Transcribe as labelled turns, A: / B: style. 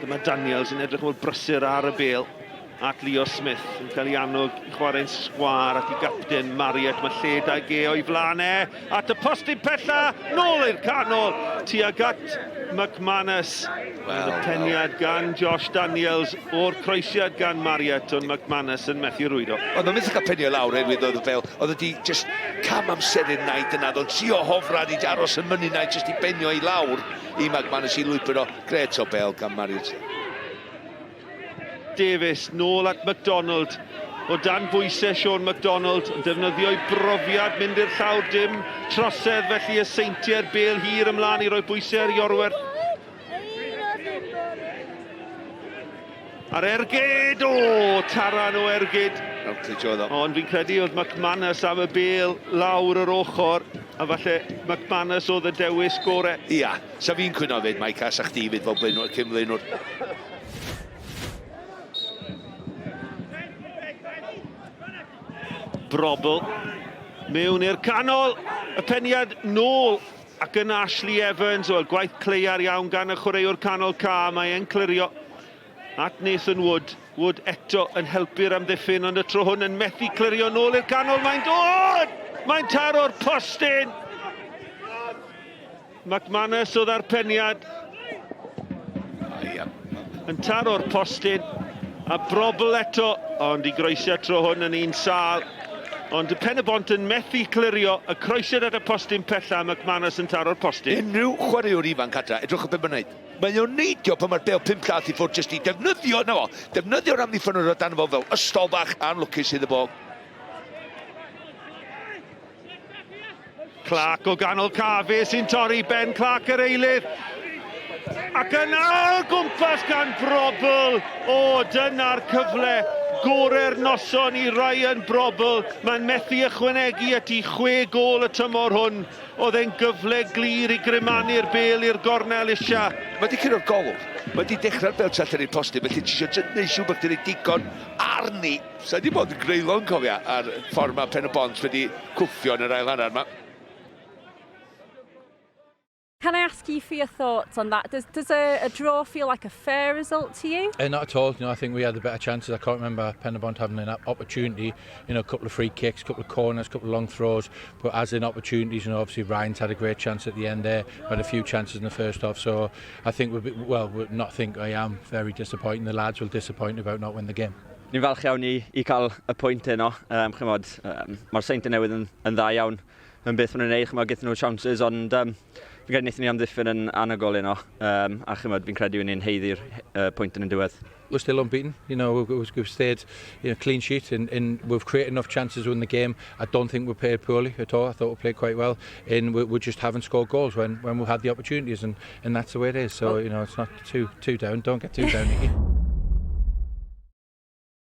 A: Dyma Daniels yn edrych mor brysur ar y bêl at Leo Smith yn cael ei annog i chwarae'n sgwâr at ei gapten Marriott. Mae lle da ge o'i flaen e at y postyn pella, nôl i'r canol tuag at McManus. Well, y peniad well. gan Josh Daniels o'r croesiad gan Marriott, ond McManus yn methu rwydo.
B: Oedd o'n methu cael penio lawr hefyd, oedd fel, oedd wedi just cam amseru'r naid yna, oedd o'n trio hofran i aros yn mynu naid just i benio i lawr i McManus i lwybr o. Gret o bel gan Marriott.
A: Davies nôl at McDonald. O dan bwysau Sean McDonald yn defnyddio'i brofiad mynd i'r llawr dim trosedd felly y Seintiau'r bêl hir ymlaen i roi bwysau ar Iorwerth. A'r ergyd! O, taran o ergyd.
B: Routledge oedd o.
A: Ond fi'n credu oedd McManus am y bêl lawr yr ochr, a falle McManus oedd y dewis gore.
B: Ia, sa fi'n cwyno 'fyd, Mike, a sa chdi 'fyd fel blaenwr, cyn flaenwr.
A: Brobl mewn i'r canol, y peniad nôl ac yna Ashley Evans, wel gwaith cleiar iawn gan y chwaraewr canol ca, mae e'n clirio at Nathan Wood. Wood eto yn helpu'r amddiffyn, ond y tro hwn yn methu clirio nôl i'r canol, mae'n dod! Mae'n taro'r postyn! McManus oedd ar peniad. Yn taro'r postyn. A brobl eto, ond i groesiad tro hwn yn un sâl. Ond y Pen-y-bont yn methu clirio y croesiad at y postyn pella, McManus yn taro'r postyn.
B: Unrhyw chwaraewr ifanc adra, edrychwch be mae'n neud. Mae o'n neidio pan mae'r bêl pum llath i ffwrdd jyst i defnyddio, 'na fo, defnyddio'r amddiffynwr o dan fo fel ystol fach anlwcus iddo fo.
A: Clark o ganol cafe sy'n torri Ben Clark yr eilydd. Ac yna o gwmpas gan Brobl. O, dyna'r cyfle gore'r noson i Ryan Brobl. Mae'n methu ychwanegu at i chwe gôl y tymor hwn. Oedd e'n gyfle glir i grymanu'r bêl i'r gornel isha.
B: Mae wedi curo'r golwg. Mae wedi dechrau'r bêl tu allan i'r postyn, felly ti eisiau gwneud siŵr bod chdi'n rhoi digon arni. Sa i 'di bod yn greulon, cofia, ar ffordd mae Pen-y-bont wedi cwffio yn yr ail hanner 'ma.
C: Can I ask you for your thoughts on that? Does, does a, a draw feel like a fair result to you?
D: Uh, not at all. You know, I think we had the better chances. I can't remember Penybont having an opportunity. You know, a couple of free kicks, a couple of corners, a couple of long throws. But as in opportunities, you know, obviously Ryan's had a great chance at the end there. We had a few chances in the first half. So I think we'll be, well, we'll not think I am very disappointed. The lads will disappoint about not winning the game.
E: Ni'n falch iawn i, i cael y pwynt heno. Um, chymod, um, mae'r Seintiau Newydd yn, yn dda iawn yn beth maen nhw'n neud, chymod, gaethon nhw chances, ond um, fi'n credu wnaethon ni amddiffyn yn anhygoel heno, um, a chymod, fi'n credu ni'n haeddu'r uh, pwynt yn y diwedd.
D: We're still unbeaten, you know, we've, we've stayed you know, clean sheet and, and we've created enough chances to win the game. I don't think we played poorly at all. I thought we played quite well and we, we just haven't scored goals when, when we've had the opportunities and, and that's the way it is. So, you know, it's not too, too down. Don't get too down, Nicky.